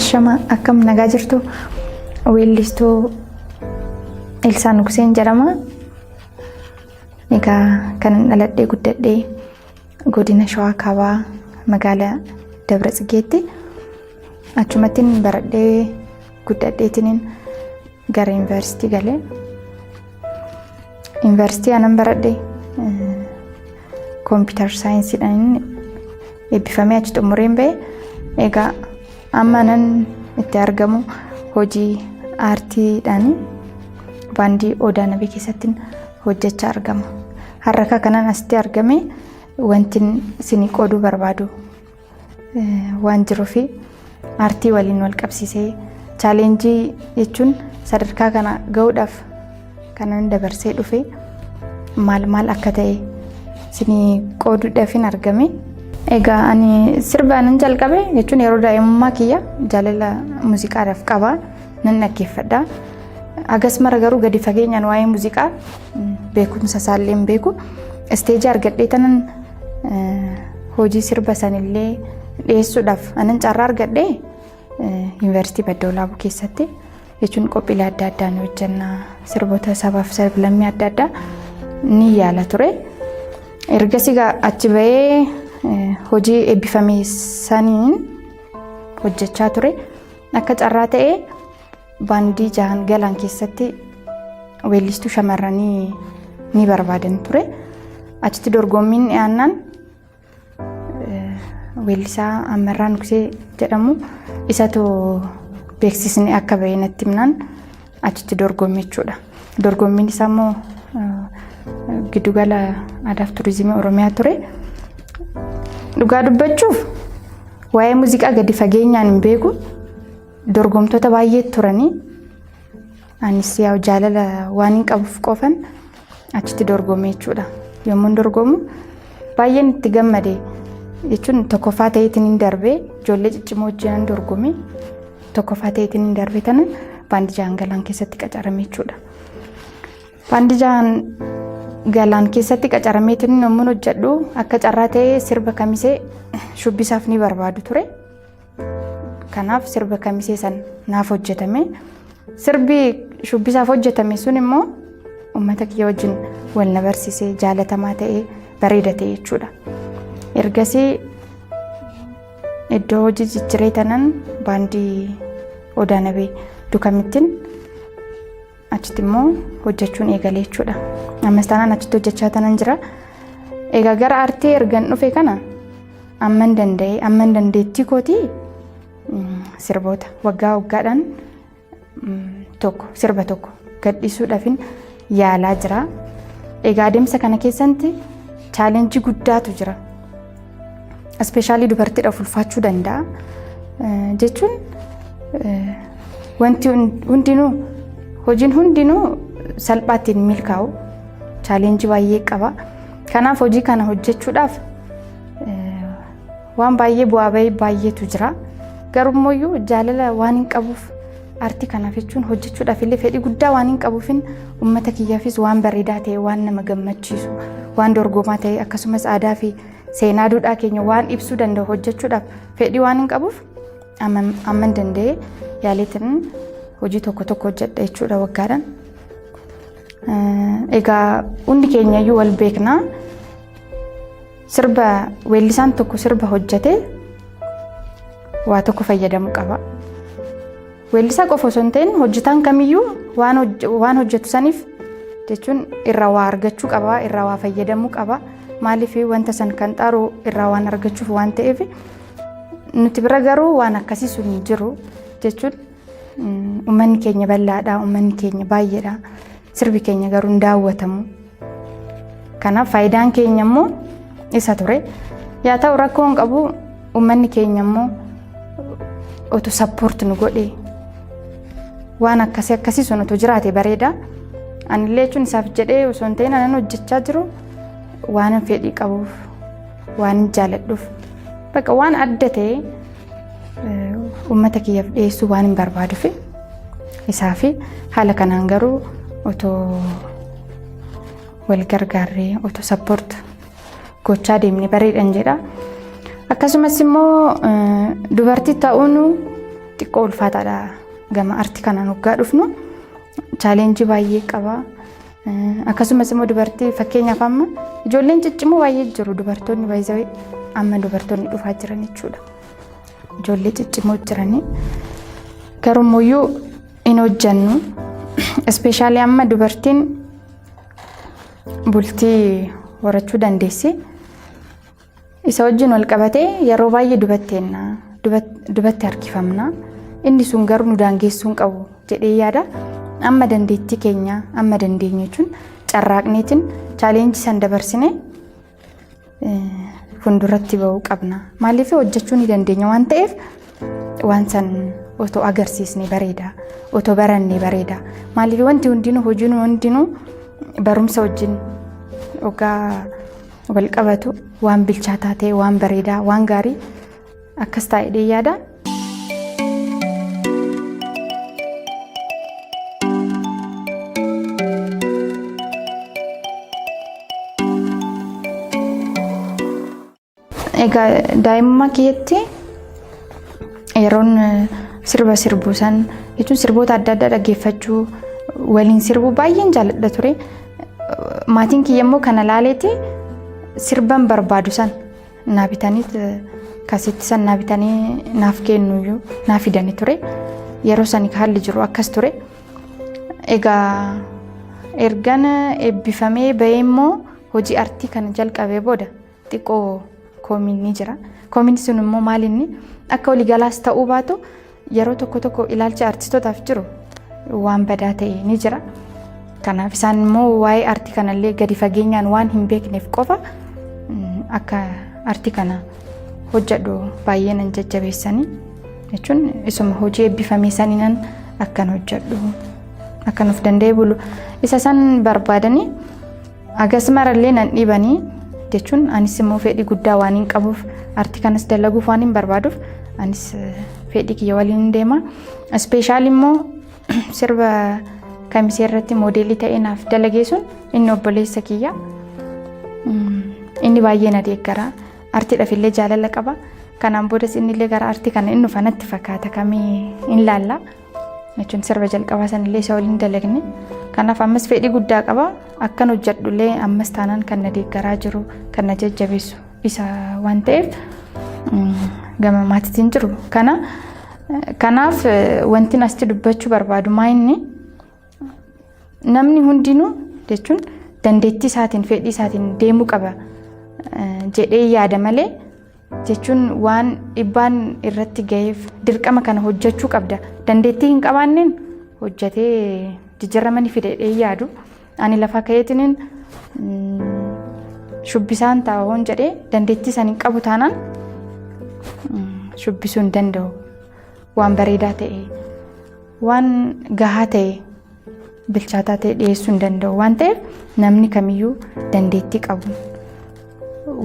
Ashama, akkam nagaa jirtu? Weellistuu Elsaa Nuguseen jedhama. Egaa kanan dhaladhee guddadhee godina Shawaa Kaabaa, magaalaa Dabra Tsigeetti. Achumattiin baradhee guddadheetiin gara yuunivarsiitii galee. Yuunivarsiitii anan baradhe computer scienceiidhaan eebbifamee achi xumureen ba'e. Egaa amma anan itti argamu hojii aartiidhaan baandii Odaa Nabee keessatti hojjechaa argama. Har'a akka kanaan asitti argame wanti isinii qooduu barbaadu waan jiruufi aartii waliin wal qabsiisee challenge jechuun sadarkaa kana ga'uudhaaf kanan dabarsee dhufe maal maal akka ta'e isinii qooduudhaafin argame. Egaa ani sirba nan jalqabe jechuun yeroo daa'imummaa kiyya jaalala muuziqaadhaaf qaba, nan dhaggeeffadha. Agas mara garuu gadi fageenyaan waa'ee muuziqaa beekumsa isaallee hin beeku. Stage argadhee tanan hojii sirba sanillee dhiyeessuudhaaf anan carraa argadhee yuunivarsiitii Madda Walaabuu keessatti jechuun qophiilee adda addaa ni hojjenna, sirboota sabaaf sablammii adda addaa ni yaala ture. Ergasii achi bahee hojii eebbifame saniin hojjechaa ture. Akka carraa ta'ee baandii Jahan Galaan keessatti weellistuu shamarranii ni barbaadan ture. Achitti dorgommiin dhiyaannaan weellisaa Ammarraa Nugsee jedhamu isatu beeksisni akka bahee natti himnaan achitti dorgomme jechuudha. Dorgommiin isaa immoo Giddugala Aadaaf Turizimii Oromiyaa ture. Dhugaa dubbachuuf waa'ee muuziqaa gadi fageenyaan hin beeku. Dorgomtoota baay'ee turanii, anis yaa'u jaalala waan hin qabuuf qofan achitti dorgome jechuudha. Yommuu dorgomu baay'een itti gammade, jechuun tokkoffaa ta'eetiin hin darbee, ijoollee ciccimoo wajjin dorgome, tokkoffaa ta'eetiin hin darbee, tana baandii Jahan Galaan keessatti qacarame jechuudha. Baandii Jahan Galaan keessatti qacarameetiin yommuu hojjedhu akka carraa ta'ee sirba Kamisee shubbisaaf ni barbaadu ture. Kanaaf sirba Kamisee san naaf hojjetame. Sirbi shubbisaaf hojjetame sun immoo uummata kiyya wajjin wal na barsiisee, jaalatamaa ta'ee, bareeda ta'e jechuudha. Ergasii iddoo hojii jijjiiree tanan baandii Odaa Nabee Dukamittiin achitti immoo hojjechuun eegale jechuudha. Ammas taanaan achitti hojjechaa tanan jira. Egaa gara aartii ergan dhufe kana amman danda'e, amman dandeettii kootii sirboota waggaa waggaadhaan tokko sirba tokko gadhiisuudhaafin yaalaa jira. Egaa adeemsa kana keessatti challenge guddaatu jira. Especially dubartiidhaaf ulfaachuu danda'a. Jechuun wanti hundinuu, hojiin hundinuu salphaatti hin milkaa'u. Challenge baay'ee qaba. Kanaaf hojii kana hojjechuudhaaf waan baay'ee, bu'aa bahii baay'eetu jira. Garummoo jaalala waan hin qabuuf aartii kanaaf jechuun hojjechuudhaaf illee fedhii guddaa waan hin qabuufin uummata kiyyaafis waan bareedaa ta'e, waan nama gammachiisu, waan dorgomaa ta'e, akkasumas aadaa fi seenaa duudhaa keenya waan ibsuu danda'u hojjechuudhaaf fedhii waan hin qabuuf amman danda'e yaaleetiin hojii tokko tokko hojjedha jechuudha waggaadhaan. Egaa hundi keenya iyyuu wal beeknaa. Sirba weellisaan tokko sirba hojjete waa tokko fayyadamuu qaba. Weellisaa qofa osoo hin ta'in hojjetaan kamiyyuu waan hojjetu saniif jechuun irraa waa argachuu qaba, irraa waa fayyadamuu qaba. Maaliif wanta san kan xaaru irraa waan argachuuf waan ta'eef. Nuti bira garuu waan akkasii sun hin jiru, jechuun uummanni keenya bal'aadha, uummanni keenya baay'eedha. Sirbi keenya garuu hin daawwatamu. Kanaaf faayidaan keenya immoo isa ture. Yaa ta'u, rakkoo hin qabu, uummanni keenya immoo otoo support nu godhe, waan akkasii akkasii sun otoo jiraate bareeda. Anillee jechuun isaaf jedhee osoo hin ta'in anan hojjechaa jiru waan fedhii qabuuf, waan jaaladhuuf, bakka waan adda ta'e uummata kiyyaaf dhiyeessuu waan hin barbaaduuf isaa fi haala kanaan garuu otoo wal gargaarree, otoo support gochaa deemne bareedan jedha. Akkasumas immoo dubartii ta'uun Xiqqoo ulfaataadha gama artii kanaan waggaa dhufnu challenge baay'ee qaba. Akkasumas immoo dubartii, fakkeenyaaf, amma ijoolleen ciccimoo baay'ee jiru, dubartoonni baay'ee amma dubartoonni dhufaa jiran jechuudha. Ijoollee ciccimoo jiranii garummuyyuu hin hojjannu. Especially amma dubartiin bultii horachuu dandeessi. Isa wajjin wal qabatee yeroo baay'ee dubatteenna, dubatti harkifamna. Inni sun garuu nu daangeessuu hin qabu jedhee yaada. Amma dandeettii keenya, amma dandeenyu jechuun carraaqneetiin challenge san dabarsine fuulduratti bahuu qabna. Maaliif, hojjechuu ni dandeenya waan ta'eef waan san otoo agarsiisne bareeda. Otoo baranne bareeda. Maaliif, wanti hundinuu, hojiin hundinuu barumsa wajjin hoggaa wal qabatu waan bilchaataa ta'e, waan bareedaa, waan gaarii akkas taa'ee yaada. Egaa daa'imummaa kiyyatti yeroon sirba sirbuu san jechuun sirboota adda addaa dhaggeeffachuu, waliin sirbuu baay'een jaalladha ture. Maatiin kiyya immoo kana laaleeti sirban barbaadu san naa bitanii, kaasetti san naa bitanii naaf kennuyyuu naa fidanii ture. Yeroo sani haalli jiru akkas ture. Egaa ergan eebbifamee bahee immoo hojii artii kana jalqabee booda xiqqoo komiin ni jira. Komiin sun immoo maal, inni akka waliigalaas ta'uu baatu, yeroo tokko tokko ilaalcha artistootaaf jiru waan badaa ta'e ni jira. Kanaaf isaan immoo waa'ee artii kanallee gadi fageenyaan waan hin beekneef qofa akka artii kana hojjedhu baay'ee nan jajjabeessanii, jechuun isuma hojii eebbifamee saniinan akkan hojjedhu, akkan of danda'ee bulu isa san barbaadanii agas marallee nan dhiibanii, jechuun anis immoo fedhii guddaa waan hin qabuuf, artii kanas dalaguuf waan hin barbaaduuf, anis fedhii kiyya waliin hin deema. Especially immoo sirba Kamisee irratti moodeelii ta'ee naaf dalagee sun inni obboleessa kiyya. Inni baay'ee na deeggara. Artiidhaaf illee jaalala qaba. Kanaan boodas inni illee gara artii kana inni dhufa natti fakkaata, kamii hin laalla. Jechuun sirba jalqabaa sanillee isa waliin dalagne. Kanaaf ammas fedhii guddaa qaba. Akkan hojjedhullee ammas taanaan kan na deeggaraa jiru, kan na jajjabeessu isa waan ta'eef gama maatiitiin jiru. Kanaaf wanti asitti dubbachuu barbaadu maa, inni namni hundinuu jechuun dandeettii isaatiin, fedhii isaatiin deemuu qaba jedhee yaada malee, jechuun waan dhibbaan irratti ga'eef dirqama kana hojjechuu qabda. Dandeettii hin qabaanneen hojjetee jijjiirama ni fida jedhee yaadu. Ani lafa ka'eetiniin shubbisaan taa'uun jedhee dandeettii san hin qabu taanaan shubbisuu hin danda'u. Waan bareedaa ta'e, waan gahaa ta'e, bilchaataa ta'e dhiyeessuu hin danda'u waan ta'eef, namni kamiyyuu dandeettii qabu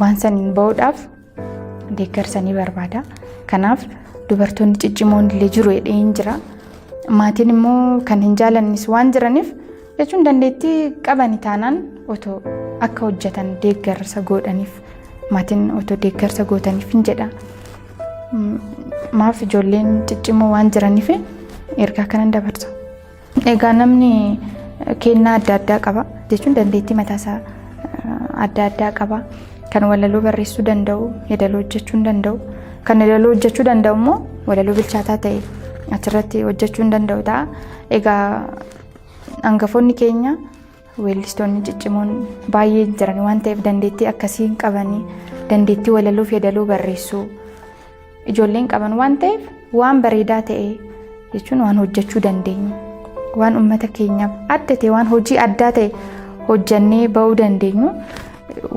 waan saniin ba'uudhaaf deeggarsa ni barbaada. Kanaaf dubartoonni ciccimoon illee jiru jedhee hin jira. Maatiin immoo kan hin jaalannis waan jiraniif, jechuun dandeettii qabani taanaan otoo akka hojjetan deeggarsa godhaniif, maatiin otoo deeggarsa gootaniif hin jedha. Maaf, ijoolleen ciccimoo waan jiraniif ergaa kanan dabarsa. Egaa namni kennaa adda addaa qaba, jechuun dandeettii mataasaa adda addaa qaba. Kan walaloo barreessuu danda'u, yeedaloo hojjechuu hin danda'u. Kan yeedaloo hojjechuu danda'u immoo walaloo bilchaataa ta'e achirratti hojjechuu hin danda'u ta'a. Egaa hangafoonni keenya weellistoonni ciccimoon baay'ee jiran waan ta'eef, dandeettii akkasii hin qabanii, dandeettii walaloo fi yeedaloo barreessuu ijoolleen qaban waan ta'eef, waan bareedaa ta'e, jechuun waan hojjechuu dandeenyu, waan uummata keenyaaf adda ta'e, waan hojii addaa ta'e hojjannee ba'uu dandeenyu,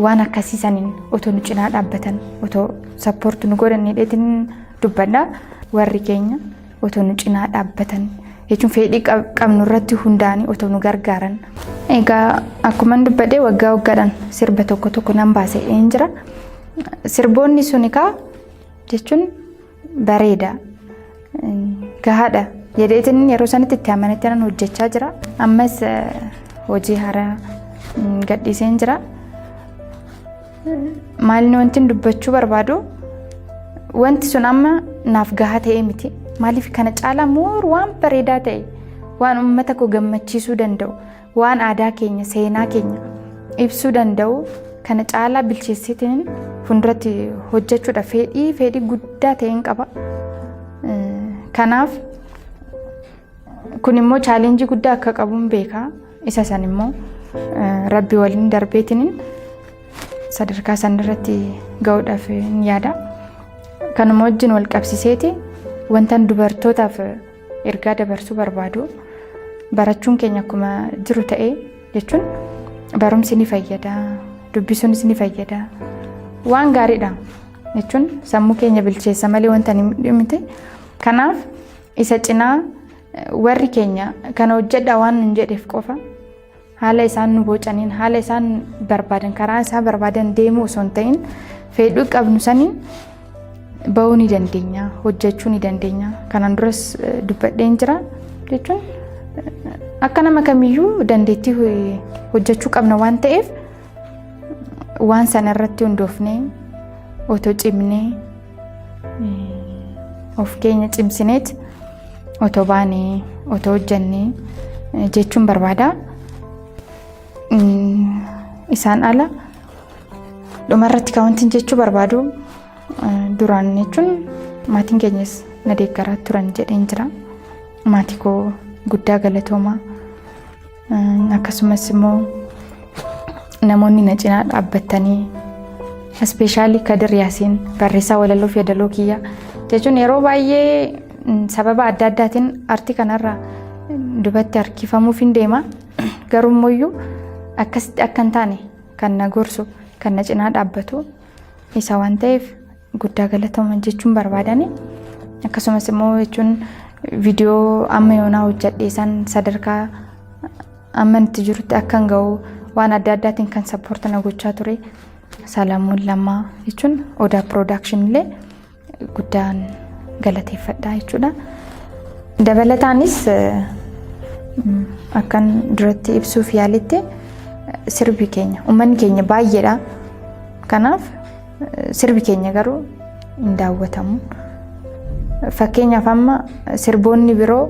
waan akkasii saniin otoo nu cinaa dhaabbatan, otoo support nu godhan jedheetiin dubbadha. Warri keenya otoo nu cinaa dhaabbatan, jechuun fedhii qabnu irratti hundaa'anii otoo nu gargaaran. Egaa akkuma dubbadhe, waggaa waggaadhaan sirba tokko tokko nan baase hin jira. Sirboonni sun egaa jechuun bareeda, gahaadha jedheetiin yeroo sanitti itti amanetti nan hojjechaa jira. Ammas hojii haaraa gadhiiseen jira. Maalni wanti dubbachuu barbaadu, wanti sun amma naaf gahaa ta'ee miti. Maaliif kana caalaa more waan bareedaa ta'e, waan uummata koo gammachiisuu danda'u, waan aadaa keenya, seenaa keenya ibsuu danda'u kana caalaa bilcheessitiin fuulduratti hojjechuudha fedhii guddaa ta'een qaba. Kanaaf kun immoo challenge guddaa akka qabuun beekaa. Isa san immoo Rabbi waliin darbeetiin sadarkaa san irratti ga'uudhaaf hin yaada. Kanuma wajjin wal qabsiiseeti wantan dubartootaaf ergaa dabarsuu barbaadu, barachuun keenya akkuma jiru ta'ee, jechuun barumsi ni fayyada, dubbisuunis ni fayyada, waan gaariidha jechuun sammuu keenya bilcheessa malee wanta ni miti. Kanaaf isa cinaa warri keenya kana hojjedha waan nun jedheef qofa haala isaan nu bocaniin, haala isaan barbaadan, karaa isaan barbaadan deemuu osoo hin ta'in, fedhii qabnu saniin bahuu ni dandeenya, hojjechuu ni dandeenya. Kanaan duras dubbadheen jira, jechuun akka nama kamiyyuu dandeettii hojjechuu qabna waan ta'eef, waan sana irratti hundoofnee otoo cimnee, of keenya cimsineet otoo baanee, otoo hojjennee jechuun barbaada. Isaan ala dhumarratti kan wanti jechuu barbaadu, duraan jechuun maatiin keenyas na deeggaraa turan jedheen jira. Maatii koo guddaa galatoomaa. Akkasumas immoo namoonni na cinaa dhaabbatanii, especially Kadir Yaasiin, barreessaa walaloo fi yaadaloo kiyya, jechuun yeroo baay'ee sababa adda addaatiin artii kanarraa dubatti harkifamuuf hin deema. Garuu immoo akkasitti akka hin taane kan na gorsu, kan na cinaa dhaabbatu isa waan ta'eef guddaa galatooma jechuun barbaadani. Akkasumas immoo jechuun viidiyoo amma yoonaa hojjedhee san sadarkaa amma itti jirutti akka hin ga'u waan adda addaatiin kan support na gochaa ture Salamuun Lammaa, jechuun Odaa Production illee guddaan galateeffadha jechuudha. Dabalataanis akkan duratti ibsuuf yaaletti sirbi keenya, uummanni keenya baay'eedha. Kanaaf sirbi keenya garuu hin daawwatamu. Fakkeenyaaf amma sirboonni biroo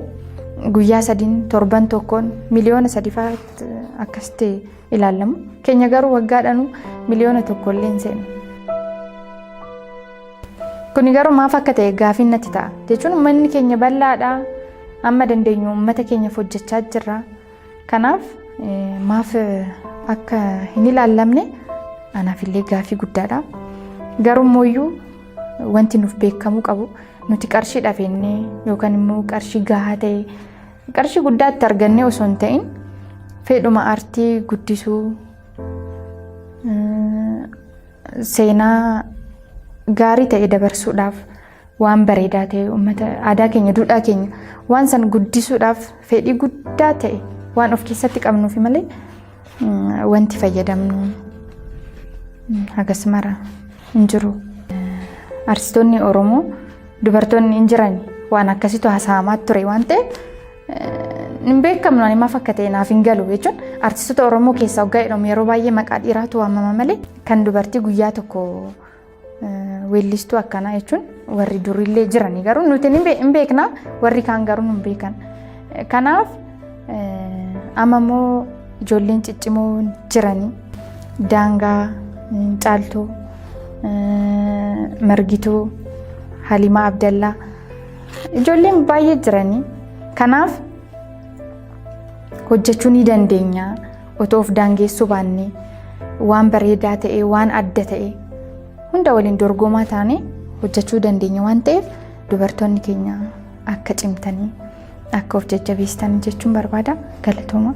guyyaa 3n, torban tokkoon 3 miliyoona fa'aatti akkasitti ilaalamu. Keenya garuu waggaadhaanuu 1 miliyoona illee hin seenu. Kuni garuu maaf akka ta'e gaafiin natti ta'a. Jechuun uummanni keenya bal'aadha. Amma dandeenyu uummata keenyaaf hojjechaa jirra. Kanaaf maaf akka hin ilaallamne anaaf illee gaafii guddaadha. Garuu immoo wanti nuuf beekamuu qabu, nuti qarshii dhafeennee yookaan immoo qarshii gahaa ta'e, qarshii guddaatti argannee osoo hin ta'in, fedhuma aartii guddisuu, seenaa gaarii ta'e dabarsuudhaaf, waan bareedaa ta'e, uummata, aadaa keenya, duudhaa keenya, waan san guddisuudhaaf fedhii guddaa ta'e waan of keessatti qabnuufi malee wanti fayyadamnu hagas mara hin jiru. Artistoonni Oromoo dubartoonni hin jiran waan akkasitu haasa'amaa ture waan ta'eef hin beekamnu. Ani maaf akka ta'e naaf hin galu, jechuun artistoota Oromoo keessaa waggaa jedhamu yeroo baay'ee maqaa dhiiraatu waamama malee kan dubartii guyyaa tokko weellistuu akkanaa jechuun warri durillee jirani, garuu nuti hin beekna, warri kaan garuu hin beekan. Kanaaf amma immoo ijoolleen ciccimoo jiranii, Daangaa, Caaltuu, Margituu, Halimaa Abdallaa, ijoolleen baay'ee jiranii. Kanaaf hojjechuu ni dandeenya otoo of daangeessuu baannee, waan bareedaa ta'e, waan adda ta'e hunda waliin dorgomaa taane hojjechuu dandeenya waan ta'eef, dubartoonni keenya akka cimtanii, akka of jajjabeessitan jechuun barbaada. Galatooma.